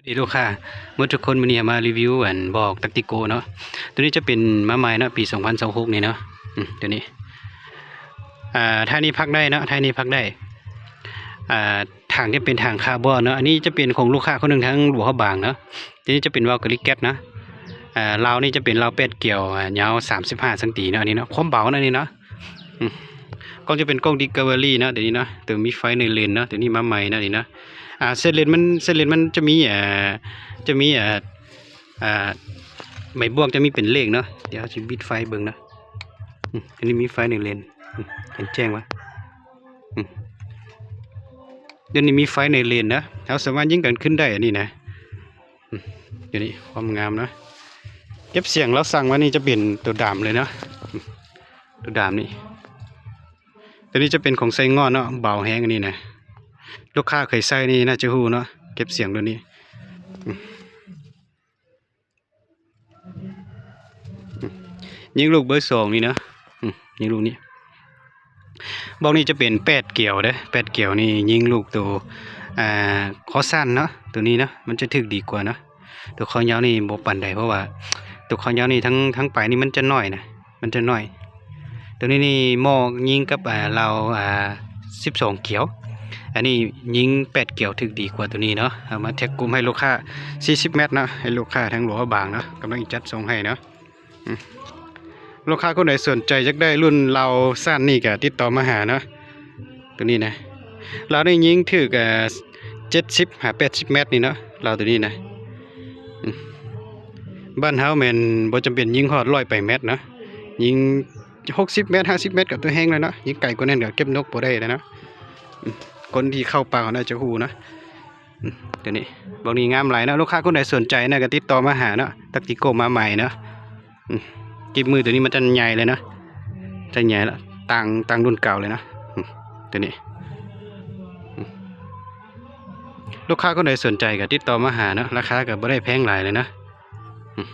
ດີລູກຄ້າໝົດທຸກຄົນ, ມື້ນີ້ເຮົາມາຣີວິວອັນເບາະອອກ Tactico ເນາະ. ໂຕນີ້ຈະເປັນມາໃໝ່ເນາະ ປີສອງພັນຊາວຫົກນີ້ເນາະ. ອືມ ໂຕນີ້ ອ່າ ທ້າຍນີ້ພັກໄດ້ເນາະ, ທ້າຍນີ້ພັກໄດ້. ອ່າ ຖັງຈະເປັນຖັງຄາບອນເນາະ. ອັນນີ້ຈະເປັນຂອງລູກຄ້າຄົນໜຶ່ງທາງຫຼວງພະບາງເນາະ. ໂຕນີ້ຈະເປັນວາວກາລີແກັດເນາະ. ອ່າ ລາວນີ້ຈະເປັນລາວແປດກ່ຽວ ອ່າ ຍາວສາມສິບຫ້າຊັງຕີເນາະ. ອັນນີ້ເນາະ ຄວາມເບົາເນາະ ອັນນີ້ເນາະ. ອືມ ກ້ອງຈະເປັນກ້ອງ Discovery ເນາະ ໂຕນີ້ເນາະ. ໂຕມີໄຟໃນເລນເນາະ, ໂຕນີ້ມາໃໝ່ເນາະ ນີ້ເນາະ. ອ່າ ເສັ້ນເລນມັນ ເສັ້ນເລນມັນຈະມີ ອ່າ ຈະມີ ອ່າ ອ່າ ໃບບວກຈະມີເປັນເລກເນາະ. ດຽວເຮົາຊິບິດໄຟເບິ່ງເນາະ. ອືມ ໂຕນີ້ມີໄຟໃນເລນ. ອືມ ເຫັນແຈ້ງວະ? ອືມ ດຽວນີ້ມີໄຟໃນເລນນະ, ເຮົາສາມາດຍິງກັນຂຶ້ນໄດ້ ອັນນີ້ນະ. ອືມ ດຽວນີ້ຄວາມງາມເນາະ. ເກັບສຽງລາວສັ່ງມານີ້ຈະເປັນໂຕດຳເລີຍເນາະ. ອືມ ໂຕດຳນີ້. ໂຕນີ້ຈະເປັນຂອງໄຊງ່ອນເນາະ, ເບົາແຮງອັນນີ້ນະ. ລູກຄ້າເຄີຍໃຊ້ນີ້ໜ້າຈະຮູ້ເນາະ, ເກັບສຽງໂຕນີ້. ອືມ ອືມ ຍິງລູກເບີສອງນີ້ເນາະ. ອືມ ຍິງລູກນີ້. ບອກນີ້ຈະເປັນແປດກ່ຽວເດ້, ແປດກ່ຽວນີ້ຍິງລູກໂຕ ອ່າ ຄໍສັ້ນເນາະ, ໂຕນີ້ເນາະ ມັນຈະຖືກດີກວ່າເນາະ. ໂຕຄໍຍາວນີ້ບໍ່ປານໃດ ເພາະວ່າໂຕຄໍຍາວນີ້ທາງ ທາງປາຍນີ້ມັນຈະໜ້ອຍນະ, ມັນຈະໜ້ອຍ. ໂຕນີ້ນີ້ເໝາະຍິງກັບ ອ່າ ລາວ ອ່າ ສິບສອງກ່ຽວ. ອັນນີ້ຍິງແປດກ່ຽວຖືກດີກວ່າໂຕນີ້ເນາະ. ເອົາມາແທັກກຸ່ມໃຫ້ລູກຄ້າສີ່ສິບແມັດເນາະ, ໃຫ້ລູກຄ້າທາງຫຼວງພະບາງເນາະ, ກຳລັງຈັດສົ່ງໃຫ້ເນາະ. ອືມ ລູກຄ້າຄົນໃດສົນໃຈຢາກໄດ້ລຸ້ນລາວສັ້ນນີ້ກະຕິດຕໍ່ມາຫາເນາະ. ໂຕນີ້ນະ ລາວນີ້ຍິງຖືກ ເອີ ເຈັດສິບຫາແປດສິບແມັດນີ້ເນາະ, ລາວໂຕນີ້ນະ. ອືມ ບ້ານເຮົາແມ່ນບໍ່ຈຳເປັນຍິງຮອດຮ້ອຍປາຍແມັດເນາະ, ຍິງຫົກສິບແມັດ ຫ້າສິບແມັດກໍຕົວແຮງແລ້ວເນາະ, ຍິງໄກກວ່ານັ້ນກໍເກັບນົກບໍ່ໄດ້ແລ້ວເນາະ. ອືມ ຄົນທີ່ເຂົ້າປ່າເຂົາໜ້າຈະຮູ້ເນາະ. ອືມ ໂຕນີ້ ບອກນີ້ງາມຫຼາຍເນາະ, ລູກຄ້າຄົນໃດສົນໃຈນະກໍຕິດຕໍ່ມາຫາເນາະ, Tactico ມາໃໝ່ເນາະ. ອືມ ກິບມືໂຕນີ້ມັນຈະໃຫຍ່ເລີຍເນາະ, ຈະໃຫຍ່ລະ ຕ່າງ ຕ່າງລຸ້ນເກົ່າເລີຍເນາະ. ອືມ ໂຕນີ້ ອືມ ລູກຄ້າຄົນໃດສົນໃຈກໍຕິດຕໍ່ມາຫາເນາະ, ລາຄາກໍບໍ່ໄດ້ແພງຫຼາຍເລີຍເນາະ. ອືມ